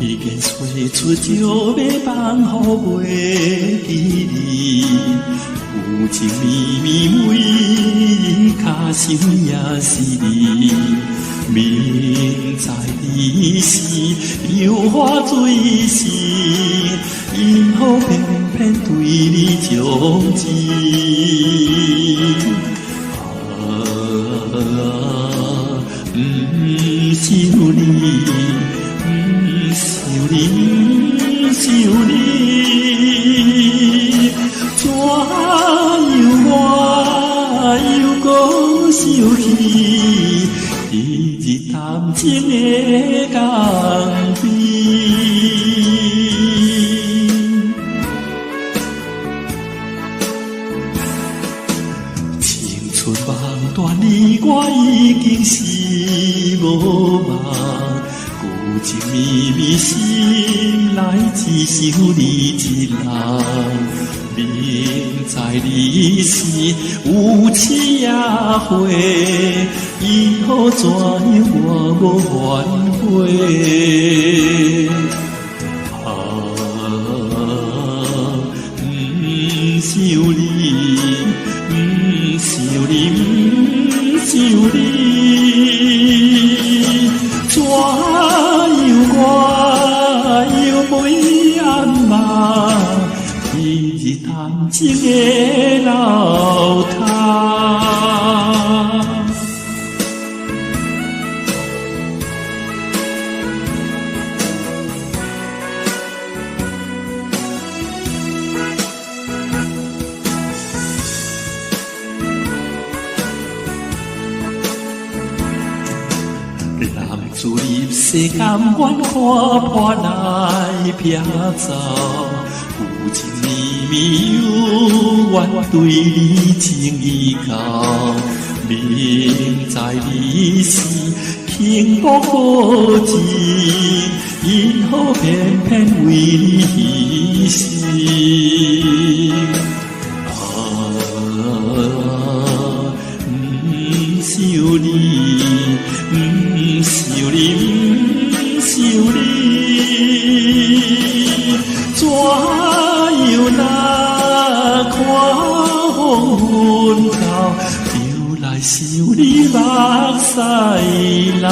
已經說出就欲放予袂記你，有情綿綿每日跤想也是你，明知你是榴花水生，因何偏偏對你鍾情？啊，毋想你。想你，想你，怎樣我猶閣想起，彼日談情的江邊。青春夢斷，你我已經是無夢。舊情綿綿心內只想你一人，明知你是有痴也花，因何怎樣我無反悔？啊，毋想你，毋想你，毋想你，怎樣我猶袂安夢，彼日談情的樓跤。男子入世甘願看破來撇走，舊情綿綿猶原對你情意厚。明知你是傾國無情，因何偏偏為你犧牲？啊，毋想你，毋想你，毋想你，怎樣若看黃昏到，就來想你目屎流。